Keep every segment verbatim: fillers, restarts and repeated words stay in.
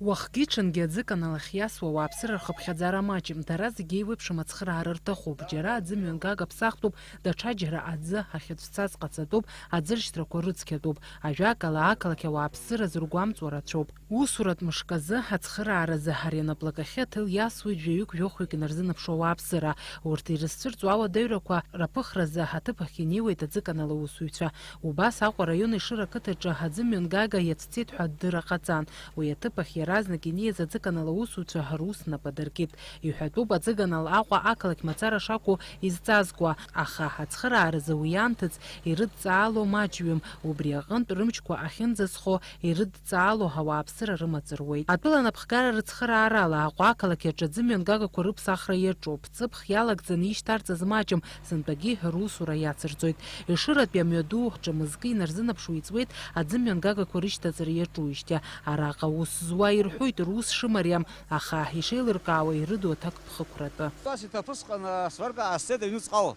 Уахгьы-ҽынгьы аӡы канал ахь иасуа ауааԥсыра рхыԥхьаӡара маҷым, дара зегьы еиуеиԥшым ацхыраара рҭахуп, џьара аӡы мҩангага ԥсахтәуп, даҽаџьара аӡы ахьыцәцаз ҟаҵатәуп, аӡыршьҭрақәа рыцқьатәуп, ажәакала, ақалақь ауааԥсыра зыргәамҵуа рацәоуп. Усуратә мышк азы ацхырааразы ари анаплакахьы аҭел иасуеит жәаҩык-жәохәҩык инарзынаԥшуа ауааԥсыра. Урҭ ирызцәырҵуа ауадаҩрақәа раԥыхразы аҭыԥ ахь инеиуеит аӡыканал аусуҩцәа. Убас Аҟәа араион Ешыра ақыҭаҿы аӡы мҩангага иацәцеит ҳәа адырра ҟаҵан. Уи аҭыԥ ахь иаразнак инеиз аӡыканал аусуцәа рус нап адыркит. Иҳәатәуп, аӡыканал Аҟәа ақалақь мацара шакәу изҵазкуа, аха ацхырааразы уи анҭыҵ ирыдҵаало маҷҩым, убри аҟынтә рымчқәа ахьынӡазхо ирыдҵаало ауааԥсыра рымаҵ руеит. Атәыла анапхгара рыцхыраарала Аҟәа ақалақь аҿы аӡы мҩангагақәа рыԥсахра иаҿуп. Ҵыԥх иалагӡаны ишьҭарҵаз маҷым, сынтәагьы русура иацырҵоит. Ешыратәи амҩаду ҿамызкы инарзынаԥшуа иҵуеит аӡы мҩангагақәа рышьҭаҵара иаҿуижьҭеи. Араҟа аус зуа ирҳәоит рус шымариам, аха ишеилыркаауа ирыду аҭакԥхықәратәы. Ас иҭаԥысҟан асварка ҟасҵеит аҩныҵҟала.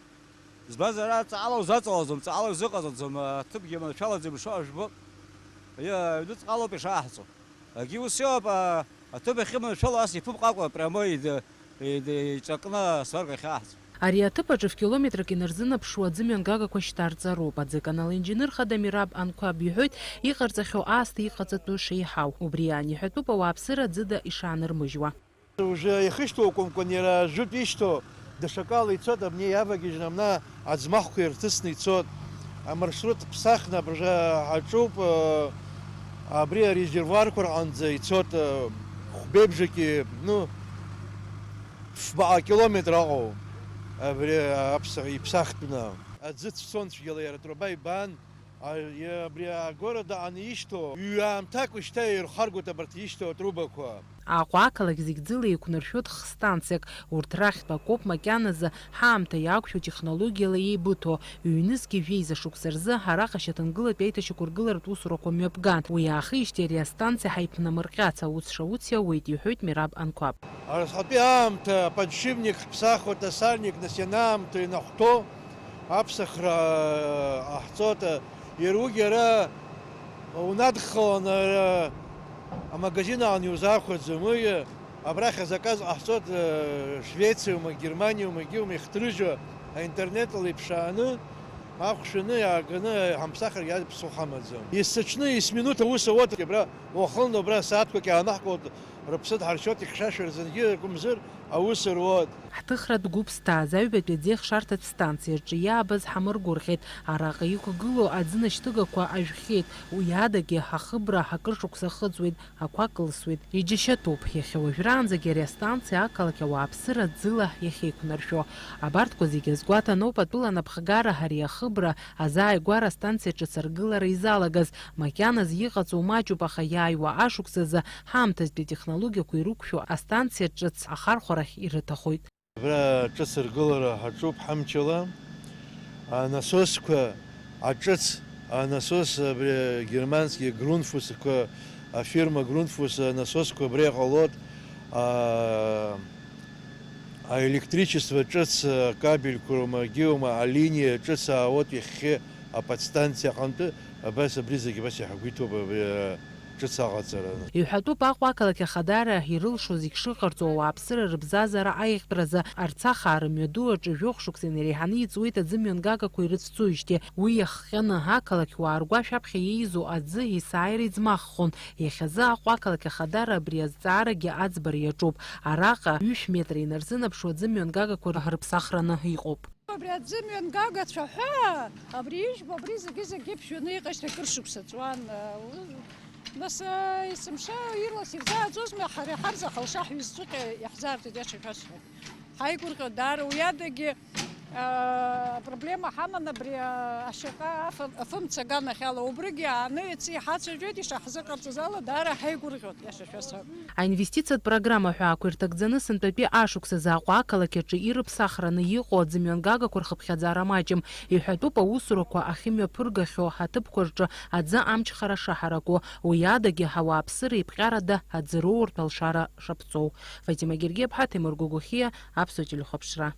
Избанзар, ара ҵаала узаҵалаӡом, ҵаала узыҟаҵаӡом, аҭыԥгьы маншәалаӡам ишыҟоу жәбо. Аҩныҵҟалоуп ишааҳҵо. Егьи ус иоуп, а, аҭыԥ ахьыманшәало ас иԥымҟакәа, прямо ида-, ида-, иҿакны асварка ахьааҳҵо. Ари аҭыԥ аҿы фкилометрак инарзынаԥшуа аӡы мҩангагақәа шьҭарҵароуп. Аӡыканал инженер хада Мираб Анқәаб иҳәоит, иҟарҵахьоу аасҭа иҟаҵатәу шеиҳау. Убри ианиҳәатәуп ауааԥсыра ӡыда ишаанырмыжьуа. Уже ихышьҭоу акәымкәан, иара ажәытә ишьҭоу даҽакала ицоит, абни иавагьежьны абна аӡмахқәа ирҭысны ицоит. Амаршрут ԥсахны абыржәы ҳаҿуп, э, абри арезервуарқәа рҟынӡа ицоит, э, хәбеибжаки, ну, фбаҟа километр аҟоу абри аԥса-, иԥсахтәны. Аӡы цәцон цәгьала, иара атруба ибан, а, и-, абри агора даҟаны ишьҭоу, ҩ-аамҭак шьҭа ирхаргоит абарҭ ишьҭоу атрубақәа. Аҟәа ақалақь зегь ӡыла еиқәнаршәоит х-станциак, урҭ рахьтә акоуп макьаназы ҳаамҭа иақәшәо технологиала еибыҭо, ҩнызқьи жәеиза шықәса рзы араҟа шьаҭангылатәи аиҭашьақәыргыларатә усурақәа мҩаԥган. Уи аахижьҭеи ари астанциа ҳаиԥнамырҟьац аус шауц иауеит, иҳәоит Мираб Анқәаб. Арасҟатәи аамҭа аподшипник ҳԥсахуеит, асальник, нас ианаамҭоу ианахәҭоу аԥсахра ҟаҳҵоит. Иара уигьы ара унадхаланы, ара амагазин аҟны иузаахәаӡом. Уигьы абрахь азаказ ҟаҳҵоит, э, Швециаума, Германиаумагьы иума ихҭрыжьуа, аинтернетала иԥшааны, ахә шәаны, иааганы ҳамԥсахыр иаԥсуа ҳамаӡам. Есыҽны, есминуҭ аус ауеит, абра уахынла, убра сааҭқәак иаанаҳкылоит, рыԥсы дҳаршьоит, ихьшәашәа рзынгьы акәымзар, аус руеит. Ҳҭыхратә гәыԥ зҭаз аҩбатәи аӡеихшарҭатә станциаҿы иаабаз ҳамыргәырӷьеит. Араҟа иқәгылоу аӡынашьҭыгақәа ажәхьеит, уи адагьы ҳахыбра акыр шықәса ахыҵуеит, ақәа кылсуеит. Иџьашьатәуп, иахьа уажәраанӡагьы ари астанциа ақалақь ауааԥсыра ӡыла иахьеиқәнаршәо. Абарҭқәа зегьы азгәаҭаноуп атәыла анапхгара ари ахыбра азааигәара астанциа ҿыц аргылара изалагаз, макьаназ иҟаҵоу маҷуп, аха иааиуа ашықәсазы ҳаамҭазтәи атехнологиақәа ирықәшәо астанциа ҿыц ахархәарахь ирыҭахоит. Абра ҿыц аргылара ҳаҿуп ҳамчала. Анасосқәа, аҿыц анасос, абри германски Grundfos-қәа, афирма Grundfos анасосқәа абра иҟалоит. А, аелектричество ҿыц, акабельқәа роума, егьиума, алиниа ҿыц аауеит иахьхьи аподстанциа аҟынтәы, абас абри зегьы абас иҳагәиҭоуп, абри, а, ҿыц аҟаҵара. Иҳәатәуп Аҟәа ақалақь ахадара ирылшо зегь шыҟарҵо, ауааԥсыра рыбзазара аиӷьтәразы Арцахаа рымҩаду аҿы жәохә шықәса инареиҳаны иҵуеит аӡы мҩангагақәа ирыцәцоижьҭеи. Уи иахҟьаны, ақалақьуаа ргәашә аԥхьа иеизо аӡы есааира иӡмаххон. Иахьазы Аҟәа ақалақь ахадара абри азҵаарагьы аӡбара иаҿуп. Араҟа ҩышә метра инарзынаԥшуа аӡы мҩангагақәа рыԥсахраны иҟоуп. Абри аӡы мҩангагацәа ҳәа, абри ижәбо, абри зегьы-зегьы ԥжәаны иҟашьҭ акыр шықәса ҵуан. Нас, есымша ирлас ирзааӡозма, ҳара иҳарзаҳалша ҳҩызцәыҟьа иаҳзаартит, иаша шәасҳәап. Ҳаигәырӷьо даара уи адагьы, а, проблема ҳаман абри, а, ашьаҟа аф-, афымца аганахьала. Убригьы ааны иацы иҳацәажәеит, ишаҳзыҟарҵаз ала даара ҳаигәырӷьоит, иаша шәасҳәап. Аинвестициатә программа ҳәаақәа ирҭагӡаны сынтәатәи ашықәсазы Аҟәа ақалақь аҿы ирыԥсахраны иҟоу аӡымҩангагақәа рхыԥхьаӡара маҷым. Иҳәатәуп аусурақәа ахьымҩаԥыргахьоу ҳаҭыԥқәа рҿы аӡы амчхара шаҳараку, уи адагьы ауааԥсыра иԥҟьарада аӡы роуртә алшара шаԥҵоу. Фатима Гергиаԥҳа, Ҭемыр Гогохиа, Аԥсуа телехәаԥшра.